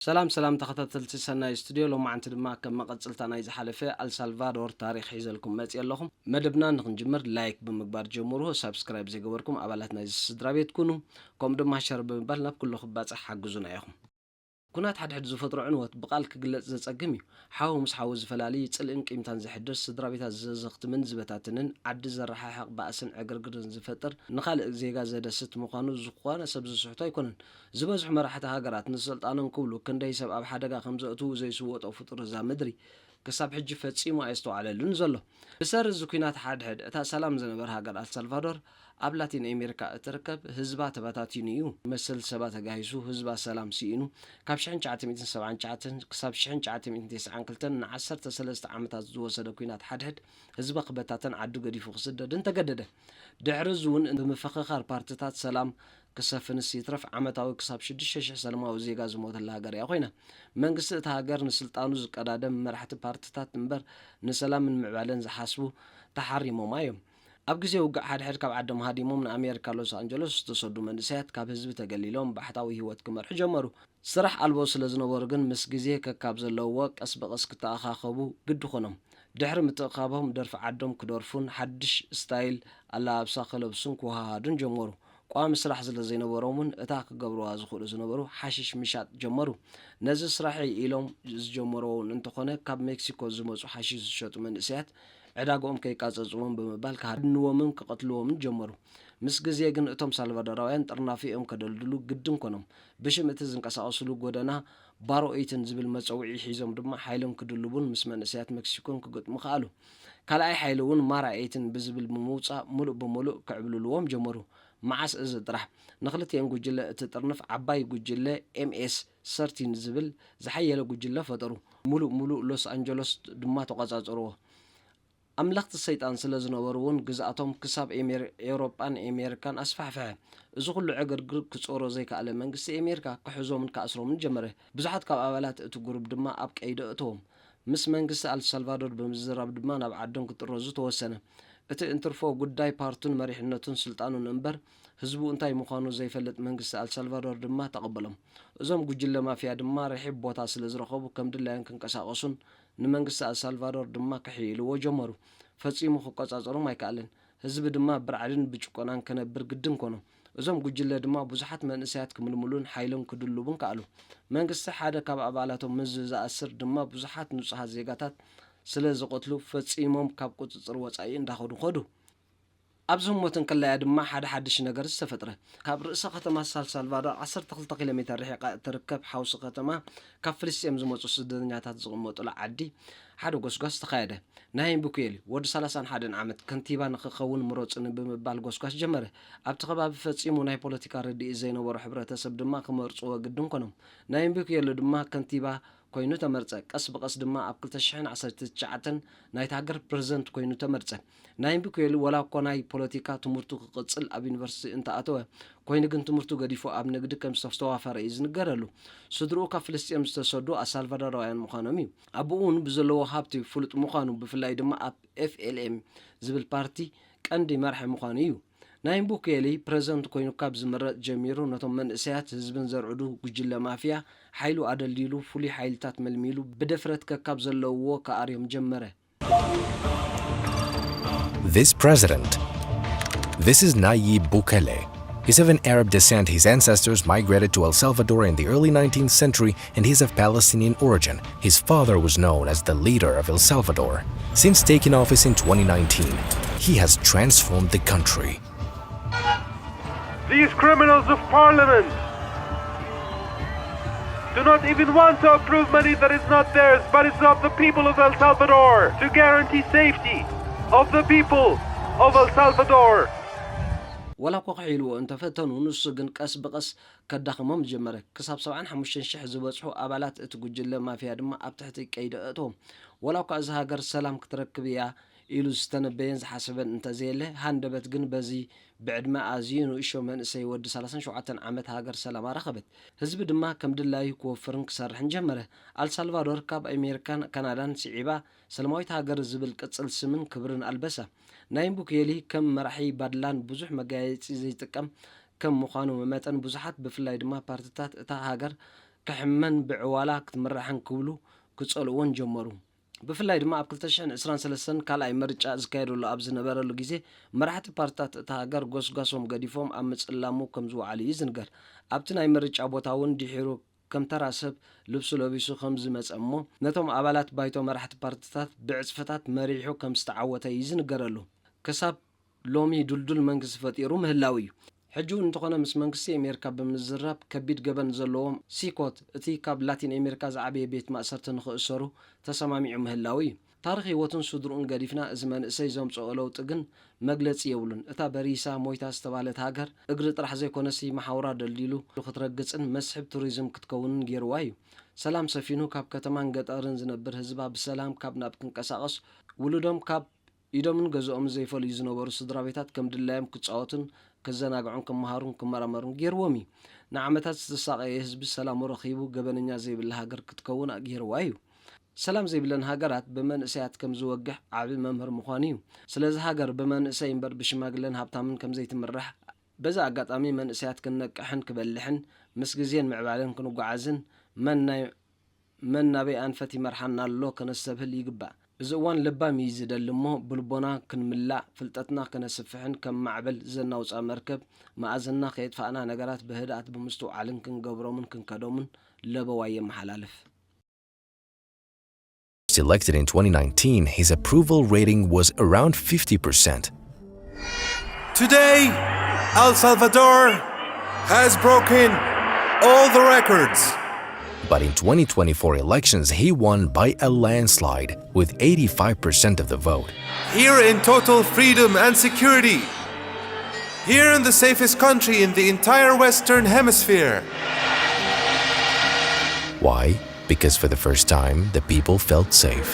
ሰላም ሰላም ተኸታተልቲ ሰናይ ስቱድዮ፣ ሎማዓንቲ ድማ ከም መቐጽልታ ናይ ዝሓለፈ ኣልሳልቫዶር ታሪኽ ሒዘልኩም መጽእ ኣለኹም። መደብና ንኽንጅምር ላይክ ብምግባር ጀምሩ፣ ሳብስክራይብ ዘይገበርኩም ኣባላት ናይዚ ስድራ ቤት ኩኑ፣ ከምኡ ድማ ሸር ብምባል ናብ ኩሉ ክባጻሕ ሓግዙና ኢኹም። ኩናት ሓድሕድ ዝፈጥሮ ዕንወት ብቓል ክግለጽ ዘጸግም እዩ። ሓው ምስ ሓው ዝፈላሊ ጽልእን ቂምታን ዘሕድር፣ ስድራ ቤታት ዘዘኽትምን ዝበታትንን፣ ዓዲ ዘረሓሕቕ ባእስን ዕግርግርን ዝፈጥር፣ ንኻልእ ዜጋ ዘደስት ምዃኑ ዝኾነ ሰብ ዝስሕቶ ኣይኮነን። ዝበዝሑ መራሕቲ ሃገራት ንስልጣኖም ክብሉ ክንደይ ሰብ ኣብ ሓደጋ ከም ዘእትዉ ዘይስወጦ ፍጡር እዛ ምድሪ ክሳብ ሕጂ ፈጺሙ ኣየስተውዓለሉን ዘሎ። ብሰሪ እዚ ኲናት ሓድሕድ እታ ሰላም ዝነበራ ሃገር ኣልሳልቫዶር ኣብ ላቲን ኣሜሪካ እትርከብ ህዝባ ተበታቲኑ እዩ። መሰል ሰባ ተጋሂሱ ህዝባ ሰላም ስኢኑ ካብ ሽሕን ትሽዓተ ሚእትን ሰብዓን ትሽዓተን ክሳብ ሽሕን ትሽዓተ ሚእትን ተስዓን ክልተን ንዓሰርተ ሰለስተ ዓመታት ዝወሰደ ኲናት ሓድሕድ ህዝባ ክበታተን ዓዱ ገዲፉ ክስደድን ተገደደ። ድሕሪ እዚ እውን ብምፍኽኻር ፓርትታት ሰላም ክሰፍንስ ይትረፍ ዓመታዊ ክሳብ ሽዱሽተ ሽሕ ሰላማዊ ዜጋ ዝሞተላ ሃገር እያ ኮይና። መንግስቲ እታ ሃገር ንስልጣኑ ዝቀዳደም መራሕቲ ፓርትታት እምበር ንሰላምን ምዕባለን ዝሓስቡ ተሓሪሞማ እዮም። ኣብ ግዜ ውግእ ሓድሕድ ካብ ዓዶም ሃዲሞም ንኣሜሪካ ሎስ ኣንጀሎስ ዝተሰዱ መንእሰያት ካብ ህዝቢ ተገሊሎም ባሕታዊ ህይወት ክመርሑ ጀመሩ። ስራሕ ኣልቦ ስለ ዝነበሩ ግን ምስ ግዜ ከካብ ዘለውዎ ቀስ ብቐስ ክተኣኻኸቡ ግዲ ኾኖም። ድሕሪ ምትእኻቦም ደርፊ ዓዶም ክደርፉን ሓድሽ ስታይል ኣለባብሳ ክለብሱን ክወሃሃዱን ጀመሩ። ቋሚ ስራሕ ስለ ዘይነበሮም እውን እታ ክገብርዋ ዝኽእሉ ዝነበሩ ሓሽሽ ምሻጥ ጀመሩ። ነዚ ስራሐይ ኢሎም ዝጀመርዎ እውን እንተኾነ ካብ ሜክሲኮ ዝመጹ ሓሽሽ ዝሸጡ መንእሰያት ዕዳግኦም ከይቃጸጽዎም ብምባል ክሃድንዎምን ክቐትልዎምን ጀመሩ። ምስ ግዜ ግን እቶም ሳልቫዶራውያን ጥርናፊኦም ከደልድሉ ግድን ኮኖም። ብሽም እቲ ዝንቀሳቐስሉ ጎደና ባሮ ኤይትን ዝብል መጸውዒ ሒዞም ድማ ሓይሎም ክድልቡን ምስ መንእሰያት ሜክሲኮን ክገጥሙ ከኣሉ። ካልኣይ ሓይሊ እውን ማራ ኤይትን ብዝብል ብምውጻእ ምሉእ ብምሉእ ክዕብልልዎም ጀመሩ። መዓስ እዚ ጥራሕ ንክልቲኦም ጉጅለ እትጥርንፍ ዓባይ ጉጅለ ኤምኤስ ሰርቲን ዝብል ዝሓየለ ጉጅለ ፈጠሩ። ምሉእ ምሉእ ሎስ ኣንጀሎስ ድማ ተቖጻጸርዎ። ኣምለኽቲ ሰይጣን ስለ ዝነበሩ እውን ግዝኣቶም ክሳብ ኤሜር-፣ ኤውሮጳን ኤሜሪካን ኣስፋሕፍሐ። እዚ ኩሉ ዕግርግር ክጾሮ ዘይከኣለ መንግስቲ ኤሜሪካ ክሕዞምን ክኣስሮምን ጀመረ። ብዙሓት ካብ ኣባላት እቲ ጉሩብ ድማ ኣብ ቀይዲ ኣእተዎም። ምስ መንግስቲ ኣልሳልቫዶር ብምዝርራብ ድማ ናብ ዓዶም ክጥረዙ ተወሰነ። እቲ እንትርፎ ጉዳይ ፓርቱን መሪሕነቱን ስልጣኑን እምበር ህዝቡ እንታይ ምዃኑ ዘይፈልጥ መንግስቲ ኣልሳልቫዶር ድማ ተቐበሎም። እዞም ጉጅለ ማፍያ ድማ ርሒብ ቦታ ስለ ዝረኸቡ ከም ድላዮም ክንቀሳቐሱን ንመንግስቲ ኣልሳልቫዶር ድማ ክሕይልዎ ጀመሩ። ፈጺሙ ክቆጻጸሮም ኣይከኣለን። ህዝቢ ድማ ብራዕድን ብጭቆናን ከነብር ግድን ኮኖ። እዞም ጉጅለ ድማ ብዙሓት መንእሰያት ክምልምሉን ሓይሎም ክድልቡን ከኣሉ። መንግስቲ ሓደ ካብ ኣባላቶም ምስ ዝኣስር ድማ ብዙሓት ንጹሃት ዜጋታት ስለ ዝቐትሉ ፈጺሞም ካብ ቁጽጽር ወጻኢ እንዳኸዱ ኸዱ። ኣብዚ ህሞት እንከለያ ድማ ሓደ ሓድሽ ነገር ዝተፈጥረ። ካብ ርእሰ ከተማ ሳልሳልቫዶር ዓሰርተ ክልተ ኪሎ ሜተር ርሒቓ እትርከብ ሓውሲ ከተማ ካብ ፍልስጤም ዝመጹ ስደተኛታት ዝቕመጡላ ዓዲ ሓደ ጎስጓስ ተኻየደ። ናይብ ቡኩየሊ ወዲ ሰላሳን ሓደን ዓመት ከንቲባ ንኽኸውን ምረጹኒ ብምባል ጎስጓስ ጀመረ። ኣብቲ ከባቢ ፈጺሙ ናይ ፖለቲካ ርድኢት ዘይነበሮ ሕብረተሰብ ድማ ክመርጽዎ ግድን ኮኖም። ናይብ ቡኩየሊ ድማ ከንቲባ ኮይኑ ተመርጸ። ቀስ ብቐስ ድማ ኣብ ክልተ ሽሕን ዓሰርተ ትሽዓተን ናይታ ሃገር ፕረዚደንት ኮይኑ ተመርጸ። ናይብ ቡኩየሊ ወላ እኳ ናይ ፖለቲካ ትምህርቱ ክቕጽል ኣብ ዩኒቨርሲቲ እንተኣተወ፣ ኮይኑ ግን ትምህርቱ ገዲፉ ኣብ ንግዲ ከም ዝተዋፈረ እዩ ዝንገረሉ። ስድርኡ ካብ ፍልስጤም ዝተሰዱ ኣሳልቫዶራውያን ምዃኖም እዩ። ኣቦኡ እውን ብዘለዎ ሃብቲ ፍሉጥ ምዃኑ፣ ብፍላይ ድማ ኣብ ኤፍ ኤል ኤም ዝብል ፓርቲ ቀንዲ መራሒ ምዃኑ እዩ። ናይብ ቡኩየሊ ፕረዚደንት ኮይኑ ካብ ዝምረጽ ጀሚሩ፣ ነቶም መንእሰያት ህዝብን ዘርዕዱ ጉጅለ ማፍያ ሓይሉ ኣደልዲሉ፣ ፍሉይ ሓይልታት መልሚሉ፣ ብድፍረት ከካብ ዘለውዎ ክኣርዮም ጀመረ። This president, this is Nayib Bukele. He's of an Arab descent. His ancestors migrated to El Salvador in the early nineteenth century, and he's of Palestinian origin. His father was known as the leader of El Salvador. Since taking office in twenty nineteen, he has transformed the country. These criminals of parliament do not even want to approve money that is not theirs, but it's of the people of El Salvador, to guarantee safety of the people of El Salvador. ወላ እኳ ክሕይልዎ እንተፈተኑ፣ ንሱ ግን ቀስ ብቐስ ከዳኽሞም ጀመረ። ክሳብ ሰብዓን ሓሙሽተን ሽሕ ዝበጽሑ ኣባላት እቲ ጉጅለ ማፍያ ድማ ኣብ ትሕቲ ቀይዲ ኣእተዎም። ወላ እኳ እዛ ሃገር ሰላም ክትረክብ እያ ኢሉ ዝተነበየን ዝሓሰበን እንተዘየለ፣ ሃንደበት ግን በዚ ብዕድመ ኣዝዩ ንእሽቶ መንእሰይ ወዲ ሰላሳን ሸውዓተን ዓመት ሃገር ሰላማ ረኸበት። ህዝቢ ድማ ከም ድላዩ ክወፍርን ክሰርሕን ጀመረ። ኣልሳልቫዶር ካብ ኣሜሪካን ካናዳን ስዒባ ሰላማዊት ሃገር ዝብል ቅጽል ስምን ክብርን ኣልበሳ። ናይብ ቡኩየሊ ከም መራሒ ባድላን ብዙሕ መጋየጺ ዘይጥቀም ከም ምዃኑ መጠን፣ ብዙሓት ብፍላይ ድማ ፓርትታት እታ ሃገር ክሕመን ብዕዋላ ክትምራሕን ክብሉ ክጸልእዎን ጀመሩ። ብፍላይ ድማ ኣብ ክልተ ሽሕን ዕስራን ሰለስተን ካልኣይ ምርጫ ዝካየደሉ ኣብ ዝነበረሉ ግዜ፣ መራሕቲ ፓርትታት እታ ሃገር ጎስጓሶም ገዲፎም ኣብ ምጽላሙ ከም ዝወዓሉ እዩ ዝንገር። ኣብቲ ናይ ምርጫ ቦታ እውን ድሒሩ ከም ተራ ሰብ ልብሱ ለቢሱ ከም ዝመጸ እሞ፣ ነቶም ኣባላት ባይቶ መራሕቲ ፓርትታት ብዕጽፍታት መሪሑ ከም ዝተዓወተ እዩ ዝንገረሉ። ክሳብ ሎሚ ድልዱል መንግስቲ ፈጢሩ ምህላው እዩ። ሕጂ እውን እንተኾነ ምስ መንግስቲ ኣሜሪካ ብምዝራብ ከቢድ ገበን ዘለዎም ሲኮት፣ እቲ ካብ ላቲን ኣሜሪካ ዝዓበየ ቤት ማእሰርቲ ንኽእሰሩ ተሰማሚዑ ምህላው እዩ። ታሪኽ ህይወቱን ስድርኡን ገዲፍና፣ እዚ መንእሰይ ዘምጽኦ ለውጢ ግን መግለጺ የብሉን። እታ በሪሳ ሞይታ ዝተባህለት ሃገር እግሪ ጥራሕ ዘይኮነሲ መሓውራ ደልዲሉ ክትረግጽን መስሕብ ቱሪዝም ክትከውንን ገይርዋ እዩ። ሰላም ሰፊኑ ካብ ከተማን ገጠርን ዝነብር ህዝባ ብሰላም ካብ ናብ ክንቀሳቐስ፣ ውሉዶም ካብ ኢዶምን ገዝኦምን ዘይፈልዩ ዝነበሩ ስድራ ቤታት ከም ድላዮም ክጻወቱን ክዘናግዑን ክመሃሩን ክመራመሩን ገይርዎም እዩ። ንዓመታት ዝተሳቐየ ህዝቢ ሰላሙ ረኺቡ ገበነኛ ዘይብላ ሃገር ክትከውን ገይርዋ እዩ። ሰላም ዘይብለን ሃገራት ብመንእሰያት ከም ዝወግሕ ዓቢ መምህር ምዃኑ እዩ። ስለዚ ሃገር ብመንእሰይ እምበር ብሽማግለን ሃብታምን ከም ዘይትምራሕ፣ በዚ ኣጋጣሚ መንእሰያት ክንነቅሕን ክበልሕን ምስ ግዜን ምዕባለን ክንጓዓዝን መን ናይ መን ናበይ ኣንፈት ይመርሓና ኣሎ ከነስተብህል ይግባእ። እዚ እዋን ለባም እዩ ዝደሊ እሞ ብልቦና ክንምላእ፣ ፍልጠትና ከነስፍሕን ከም ማዕበል ዘናውጻ መርከብ መኣዝንና ከየጥፋእና ነገራት ብህድኣት ብምስትውዓልን ክንገብሮምን ክንከዶምን ለበዋይ የመሓላልፍ። Elected in twenty nineteen, his approval rating was around fifty percent. Today, El Salvador has broken all the records. But in twenty twenty-four elections, he won by a landslide with eighty-five percent of the vote. Here in total freedom and security. Here in the safest country in the entire Western Hemisphere. Why? Because for the first time, the people felt safe.